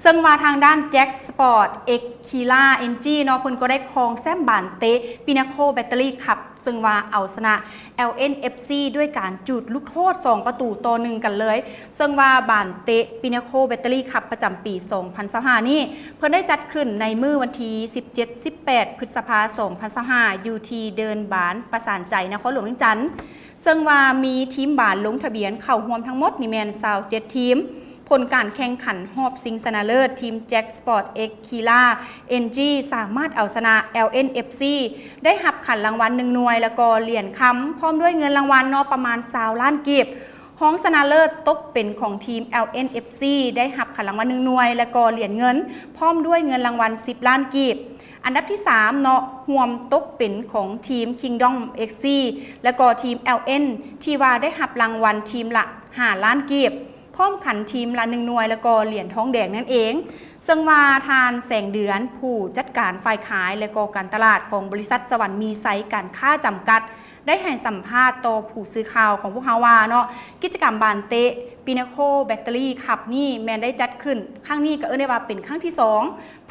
ເຊິ່ງວ່າທາງດ້ານ Jack Sport X Kira N G ເນາະ ເພິ່ນກໍໄດ້ຄອງແຊ້ມບານເຕະ Pinnacle Battery Cup ເຊິ່ງວ່າເອົາຊະນະ ແອລເອັນເອັຟຊີ ດ້ວຍການຈູດລູກໂທດສອງປະຕູຕໍ່ໜຶ່ງກັນເລີຍ. ເຊິ່ງວ່າບານເຕະ Pinnacle Battery Cup ປະຈຳປີສອງພັນຊາວຫ້ານີ້ ເພິ່ນໄດ້ຈັດຂຶ້ນໃນມື້ວັນທີສິບເຈັດ ສິບແປດ ພຶດສະພາ ສອງພັນຊາວຫ້າ ຢູ່ທີ່ເດີ່ນບານປະສານໃຈ ນະຄອນຫຼວງວຽງຈັນ. ເຊິ່ງວ່າມີທີມບານລົງທະບຽນເຂົ້າຮ່ວມທັງໝົດນີ້ແມ່ນຊາວເຈັດທີມ. ຜົນການແຂ່ງຂັນຮອບຊິງຊະນະເລີດ ທີມ Jack Sport X Kira N G ສາມາດເອົາຊະນະ ແອລເອັນເອັຟຊີ ໄດ້ຮັບຂັນລາງວັນໜຶ່ງໜ່ວຍ ແລ້ວກໍຫຼຽນຄຳ ພ້ອມດ້ວຍເງິນລາງວັນເນາະ ປະມານຊາວລ້ານກີບ. ຮອງຊະນະເລີດຕົກເປັນຂອງທີມ ແອລເອັນເອັຟຊີ ໄດ້ຮັບຂັນລາງວັນໜຶ່ງໜ່ວຍ ແລ້ວກໍຫຼຽນເງິນ ພ້ອມດ້ວຍເງິນລາງວັນສິບລ້ານກີບ. ອັນດັບທີສາມເນາະ ຮ່ວມຕົກເປັນຂອງທີມ Kingdom X C ແລ້ວກໍທີມ ແອລເອັນ ທີ່ວ່າໄດ້ຮັບລາງວັນທີມລະຫ້າລ້ານກີບ ພ້ອມຂັນທີມລະໜຶ່ງໜ່ວຍ ແລ້ວກໍຫຼຽນທອງແດງນັ້ນເອງ. ເຊິ່ງວ່າທ່ານ ແສງເດືອນ ຜູ້ຈັດການຝ່າຍຂາຍ ແລະກໍການຕະຫຼາດຂອງບໍລິສັດສະຫວັນມີໄຊການຄ້າຈຳກັດ ໄດ້ໃຫ້ສຳພາດຕໍ່ຜູ້ສື່ຂ່າວຂອງພວກເຮົາວ່າເນາະ ກິດຈະກຳບານເຕະ Pinnacle Battery Cup ນີ້ແມ່ນໄດ້ຈັດຂຶ້ນຄັ້ງນີ້ ກໍເອີ້ນໄດ້ວ່າເປັນຄັ້ງທີສອງ.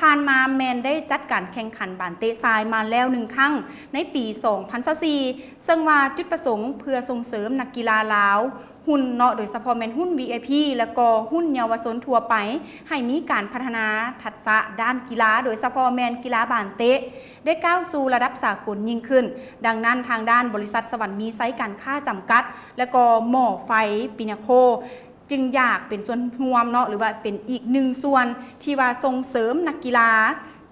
ຜ່ານມາແມ່ນໄດ້ຈັດການແຂ່ງຂັນບານເຕະຊາຍມາແລ້ວໜຶ່ງຄັ້ງໃນປີສອງພັນຊາວສີ່ ເຊິ່ງວ່າຈຸດປະສົງເພື່ອສົ່ງເສີມນັກກິລາລາວ ຮຸ່ນເນາະ ໂດຍສະເພາະແມ່ນຮຸ່ນ ວີໄອພີ ແລ້ວກໍຮຸ່ນເຍົາວະຊົນທົ່ວໄປ ໃຫ້ມີການພັດທະນາທັກສະດ້ານກິລາ ໂດຍສະເພາະແມ່ນກິລາບານເຕະ ໄດ້ກ້າວສູ່ລະດັບສາກົນຍິ່ງຂຶ້ນ. ດັ່ງນັ້ນ ທາງດ້ານບໍລິສັດສະຫວັນມີໄຊການຄ້າຈຳກັດ ແລ້ວກໍໝໍ້ໄຟ Pinnacle ຈຶ່ງຢາກເປັນສ່ວນຮ່ວມເນາະ ຫຼືວ່າເປັນອີກໜຶ່ງສ່ວນທີ່ວ່າສົ່ງເສີມນັກກິລາ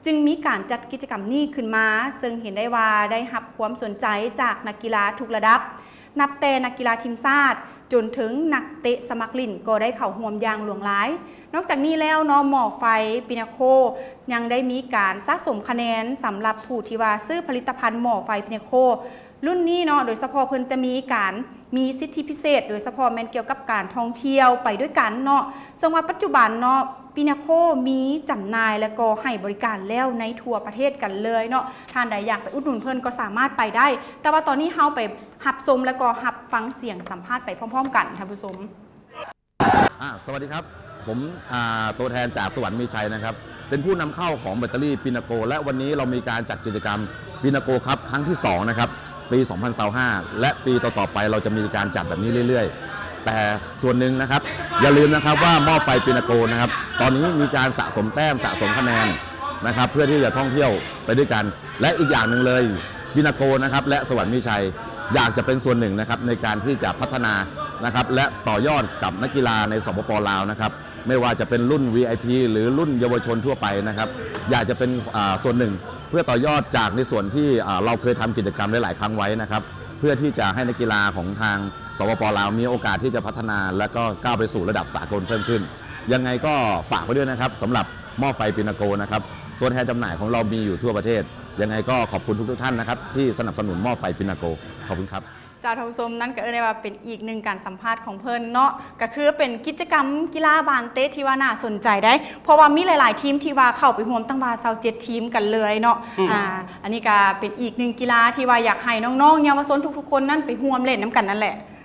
ຈຶ່ງມີການຈັດກິດຈະກຳນີ້ຂຶ້ນມາ ເຊິ່ງເຫັນໄດ້ວ່າໄດ້ຮັບຄວາມສົນໃຈຈາກນັກກິລາທຸກລະດັບ ນັບແຕ່ນັກກິລາທີມຊາດ ຈົນເຖິງນັກເຕະສະໝັກຫຼິ້ນກໍໄດ້ເຂົ້າຮ່ວມຢ່າງຫຼວງຫຼາຍ. ນອກຈາກນີ້ແລ້ວເນາະ ໝໍ້ໄຟ Pinnacle ຍັງໄດ້ມີການສະສົມຄະແນນສຳລັບຜູ້ທີ່ວ່າຊື້ຜະລິດຕະພັນໝໍ້ໄຟ Pinnacle ລຸ້ນນີ້ເນາະ ໂດຍສະເພາະເພິ່ນຈະມີການມີສິດທິພິເສດ ໂດຍສະເພາະແມ່ນກ່ຽວກັບການທ່ອງທ່ຽວໄປດ້ວຍກັນເນາະ. ເຊິ່ງວ່າປັດຈຸບັນເນາະ Pinnacle ມີຈຳໜ່າຍ ແລະກໍໃຫ້ບໍລິການແລ້ວໃນທົ່ວປະເທດກັນເລີຍເນາະ. ທ່ານໃດຢາກໄປອຸດໜູນເພິ່ນກໍສາມາດໄປໄດ້ ແຕ່ວ່າຕອນນີ້ເຮົາໄປຮັບຊົມ ແລະກໍຮັບຟັງສຽງສຳພາດໄປພ້ອມໆກັນ ທ່ານຜູ້ຊົມ. ອ່າ ສະຫວັດດີຄັບ ຜົມ ອ່າ ຕົວແທນຈາກສະຫວັນມີໄຊນະຄັບ ເປັນຜູ້ນຳເຂົ້າຂອງແບັດເຕີຣີ Pinnacle ແລະ ວັນນີ້ເຮົາມີການຈັດກິດຈະກຳ Pinnacle Cup ຄັ້ງທີສອງນະຄັບ ປີສອງພັນຊາວຫ້າ ແລະ ປີຕໍ່ໆໄປເຮົາຈະມີການຈັດແບບນີ້ເລື້ອຍໆ ແຕ່ສ່ວນໜຶ່ງນະຄັບ ຢ່າລືມນະຄັບວ່າໝໍ້ໄຟ Pinnacle ນະຄັບ ຕອນນີ້ມີການສະສົມແຕ້ມ ສະສົມຄະແນນນະຄັບ ເພື່ອທີ່ຈະທ່ອງທ່ຽວໄປດ້ວຍກັນ ແລະ ອີກຢ່າງໜຶ່ງເລີຍ Pinnacle ນະຄັບ ແລະ ສະຫວັນມີໄຊ ຢາກຈະເປັນສ່ວນໜຶ່ງນະຄັບ ໃນການທີ່ຈະພັດທະນານະຄັບ ແລະ ຕໍ່ຍອດກັບນັກກິລາໃນ ສປປ ລາວ ນະຄັບ ໄມ່ວ່າຈະເປັນລຸ້ນ ວີໄອພີ ຫຼື ລຸ້ນເຍົາວະຊົນທົ່ວໄປນະຄັບ ຢາກຈະເປັນ ອ່າ ສ່ວນໜຶ່ງ ເພື່ອຕໍ່ຍອດຈາກໃນສ່ວນທີ່ ອ່າ ເຮົາເຄີຍທຳກິດຈະກຳຫຼາຍໆຄັ້ງໄວ້ນະຄັບ ເພື່ອທີ່ຈະໃຫ້ນັກກິລາຂອງທາງ ສປປ ລາວ ມີໂອກາດທີ່ຈະພັດທະນາ ແລະ ກໍກ້າວໄປສູ່ລະດັບສາກົນເພີ່ມຂຶ້ນ. ຍັງໄງກໍຝາກໄວ້ດ້ວຍນະຄັບ ສຳລັບໝໍ້ໄຟ Pinnacle ນະຄັບ ຕົວແທນຈຳໜ່າຍຂອງເຮົາມີຢູ່ທົ່ວປະເທດ. ຍັງໄງກໍຂອບຄຸນທຸກໆທ່ານນະຄັບ ທີ່ສະໜັບສະໜູນໝໍ້ໄຟ Pinnacle. ຂອບຄຸນຄັບ. ເຈົ້າ ທ່ານຜູ້ຊົມ ນັ້ນກໍເອີ້ນໄດ້ວ່າເປັນອີກໜຶ່ງການສຳພາດຂອງເພິ່ນເນາະ ກໍຄືເປັນກິດຈະກຳກິລາບານເຕະທີ່ວ່າໜ້າສົນໃຈໄດ໋ ເພາະວ່າມີຫຼາຍໆທີມທີ່ວ່າເຂົ້າໄປຮ່ວມ ຕັ້ງວ່າຊາວເຈັດທີມກັນເລີຍເນາະ. ອືມ ອ່າ ອັນນີ້ກໍເປັນອີກໜຶ່ງກິລາທີ່ວ່າຢາກໃຫ້ນ້ອງໆເຍົາວະຊົນທຸກໆຄົນນັ້ນໄປຮ່ວມຫຼິ້ນນຳກັນນັ້ນແຫຼະ.